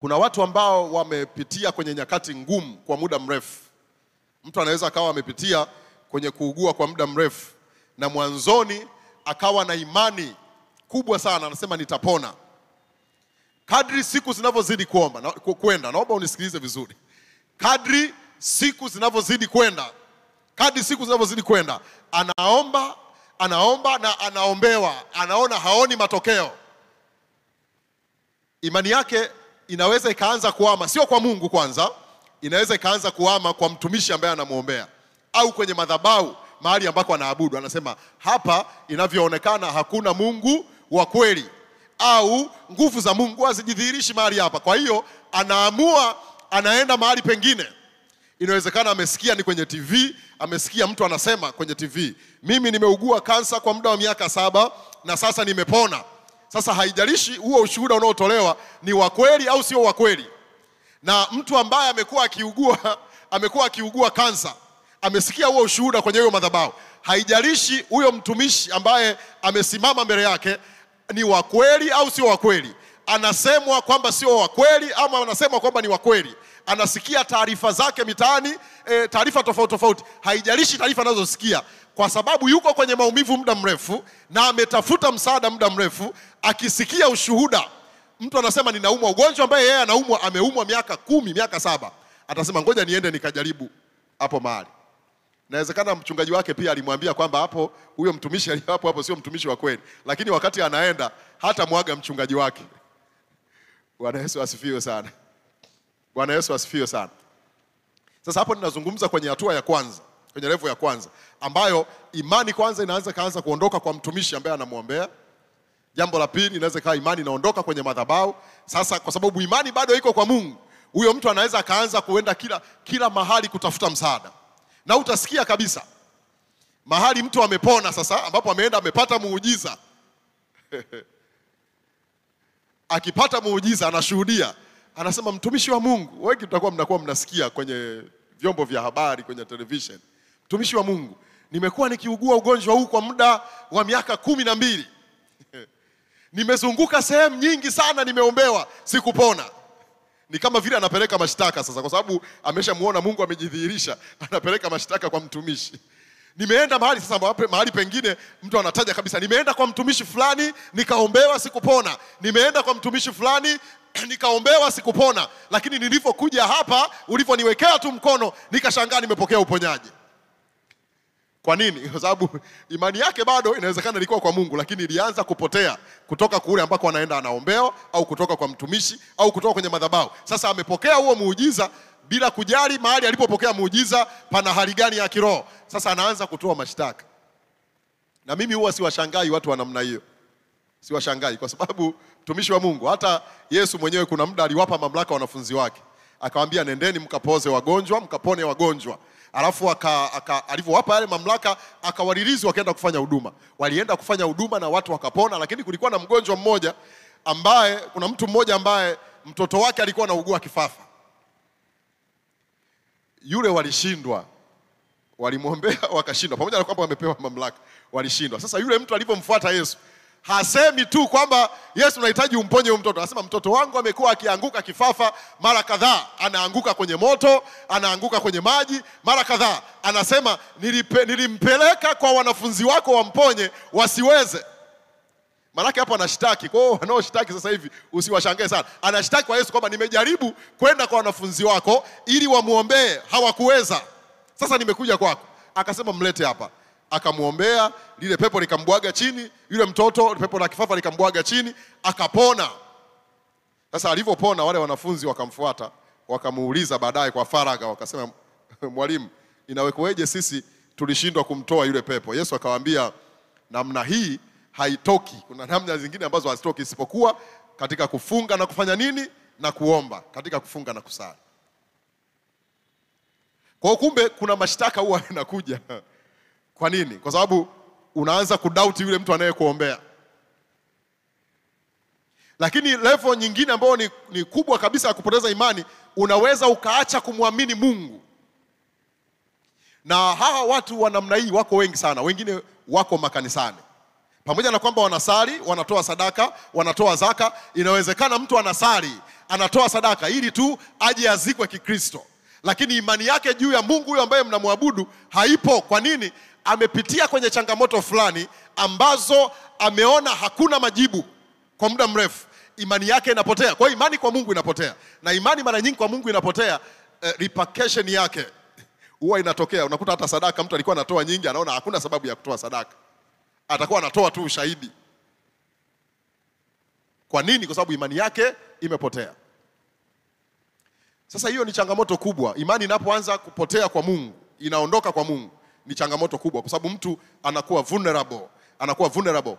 Kuna watu ambao wamepitia kwenye nyakati ngumu kwa muda mrefu. Mtu anaweza akawa amepitia kwenye kuugua kwa muda mrefu, na mwanzoni akawa na imani kubwa sana, anasema nitapona. Kadri siku zinavyozidi kuomba na kwenda, naomba unisikilize vizuri. Kadri siku zinavyozidi kwenda, kadri siku zinavyozidi kwenda, anaomba, anaomba na anaombewa, anaona haoni matokeo. Imani yake inaweza ikaanza kuhama, sio kwa Mungu kwanza, inaweza ikaanza kuhama kwa mtumishi ambaye anamuombea au kwenye madhabahu mahali ambako anaabudu. Anasema hapa inavyoonekana hakuna Mungu wa kweli, au nguvu za Mungu hazijidhihirishi mahali hapa. Kwa hiyo anaamua anaenda mahali pengine. Inawezekana amesikia ni kwenye TV, amesikia mtu anasema kwenye TV, mimi nimeugua kansa kwa muda wa miaka 7 na sasa nimepona. Sasa haijalishi huo ushuhuda unaotolewa ni wa kweli au sio wa kweli. Na mtu ambaye amekuwa akiugua kansa, amesikia huo ushuhuda kwenye hiyo madhabahu, haijalishi huyo mtumishi ambaye amesimama mbele yake ni wa kweli au sio wa kweli, anasemwa kwamba sio wa kweli ama anasemwa kwamba ni wa kweli. Anasikia taarifa zake mitaani, taarifa tofauti tofauti, haijalishi taarifa anazosikia, kwa sababu yuko kwenye maumivu muda mrefu na ametafuta msaada muda mrefu. Akisikia ushuhuda, mtu anasema ninaumwa ugonjwa ambaye yeye anaumwa, ameumwa miaka 10, miaka 7, atasema ngoja niende nikajaribu hapo mahali. Inawezekana mchungaji wake pia alimwambia kwamba hapo huyo mtumishi aliye hapo hapo sio mtumishi wa kweli, lakini wakati anaenda hata mwaga mchungaji wake. Bwana Yesu asifiwe sana. Bwana Yesu asifiwe sana. Sasa hapo ninazungumza kwenye hatua ya kwanza, kwenye level ya kwanza, ambayo imani kwanza inaanza kaanza kuondoka kwa mtumishi ambaye anamuombea. Jambo la pili, inaweza kuwa imani inaondoka kwenye madhabahu. Sasa kwa sababu imani bado iko kwa Mungu, huyo mtu anaweza kaanza kuenda kila mahali kutafuta msaada. Na utasikia kabisa mahali mtu amepona sasa, ambapo ameenda amepata muujiza. Akipata muujiza anashuhudia, anasema mtumishi wa Mungu. Wengi tutakuwa mnakuwa mnasikia kwenye vyombo vya habari, kwenye television, mtumishi wa Mungu, nimekuwa nikiugua ugonjwa huu kwa muda wa miaka 12. Nimezunguka sehemu nyingi sana, nimeombewa, sikupona. Ni kama vile anapeleka mashtaka sasa, kwa sababu ameshamuona Mungu amejidhihirisha, anapeleka mashtaka kwa mtumishi. Nimeenda mahali sasa, mahali pengine mtu anataja kabisa, nimeenda kwa mtumishi fulani nikaombewa sikupona, nimeenda kwa mtumishi fulani nikaombewa sikupona, lakini nilipokuja hapa ulivyoniwekea tu mkono nikashangaa nimepokea uponyaji. Kwa nini? Kwa sababu imani yake bado inawezekana ilikuwa kwa Mungu, lakini ilianza kupotea kutoka kule ambako anaenda anaombewa, au kutoka kwa mtumishi, au kutoka kwenye madhabahu. Sasa amepokea huo muujiza bila kujali mahali alipopokea muujiza pana hali gani ya kiroho. Sasa anaanza kutoa mashtaka. Na mimi huwa siwashangai watu wa namna hiyo. Siwashangai kwa sababu mtumishi wa Mungu, hata Yesu mwenyewe kuna muda aliwapa mamlaka wanafunzi wake. Akawaambia nendeni mkapoze wagonjwa, mkapone wagonjwa. Alafu alivyowapa yale mamlaka akawalilizi wakaenda kufanya huduma. Walienda kufanya huduma na watu wakapona, lakini kulikuwa na mgonjwa mmoja ambaye, kuna mtu mmoja ambaye mtoto wake alikuwa anaugua kifafa. Yule walishindwa. Walimwombea wakashindwa, pamoja na kwamba wamepewa mamlaka, walishindwa. Sasa yule mtu alipomfuata Yesu, hasemi tu kwamba Yesu unahitaji umponye huyu mtoto. Anasema mtoto wangu amekuwa akianguka kifafa mara kadhaa, anaanguka kwenye moto, anaanguka kwenye maji mara kadhaa. Anasema nilimpeleka kwa wanafunzi wako wamponye, wasiweze. Maana hapo anashtaki. Kwa hiyo wanaoshtaki sasa hivi usiwashangae sana. Anashtaki kwa Yesu kwamba nimejaribu kwenda kwa wanafunzi wako ili wamuombee, hawakuweza. Sasa nimekuja kwako. Akasema mlete hapa. Akamuombea, lile pepo likambwaga chini, yule mtoto pepo la kifafa likambwaga chini, akapona. Sasa alipopona wale wanafunzi wakamfuata, wakamuuliza baadaye kwa faragha, wakasema mwalimu, inawekweje sisi tulishindwa kumtoa yule pepo? Yesu akawaambia namna hii haitoki. Kuna namna zingine ambazo hazitoki isipokuwa katika kufunga na kufanya nini? Na kuomba, katika kufunga na kusali. Kwa kumbe kuna mashtaka huwa yanakuja. Kwa nini? Kwa sababu unaanza kudoubt yule mtu anayekuombea. Lakini level nyingine ambayo ni kubwa kabisa ya kupoteza imani, unaweza ukaacha kumwamini Mungu. Na hawa watu wa namna hii wako wengi sana. Wengine wako makanisani. Pamoja na kwamba wanasali, wanatoa sadaka, wanatoa zaka, inawezekana mtu anasali, Anatoa sadaka ili tu aje azikwe Kikristo, lakini imani yake juu ya Mungu huyo ambaye mnamwabudu haipo. Kwa nini? Amepitia kwenye changamoto fulani ambazo ameona hakuna majibu kwa muda mrefu, imani yake inapotea. Kwa hiyo imani kwa Mungu inapotea, na imani mara nyingi kwa Mungu inapotea, repercussion yake huwa inatokea. Unakuta hata sadaka mtu alikuwa anatoa nyingi, anaona hakuna sababu ya kutoa sadaka, atakuwa anatoa tu ushahidi. Kwa nini? Kwa sababu imani yake imepotea. Sasa hiyo ni changamoto kubwa. Imani inapoanza kupotea kwa Mungu, inaondoka kwa Mungu, ni changamoto kubwa, kwa sababu mtu anakuwa vulnerable, anakuwa vulnerable.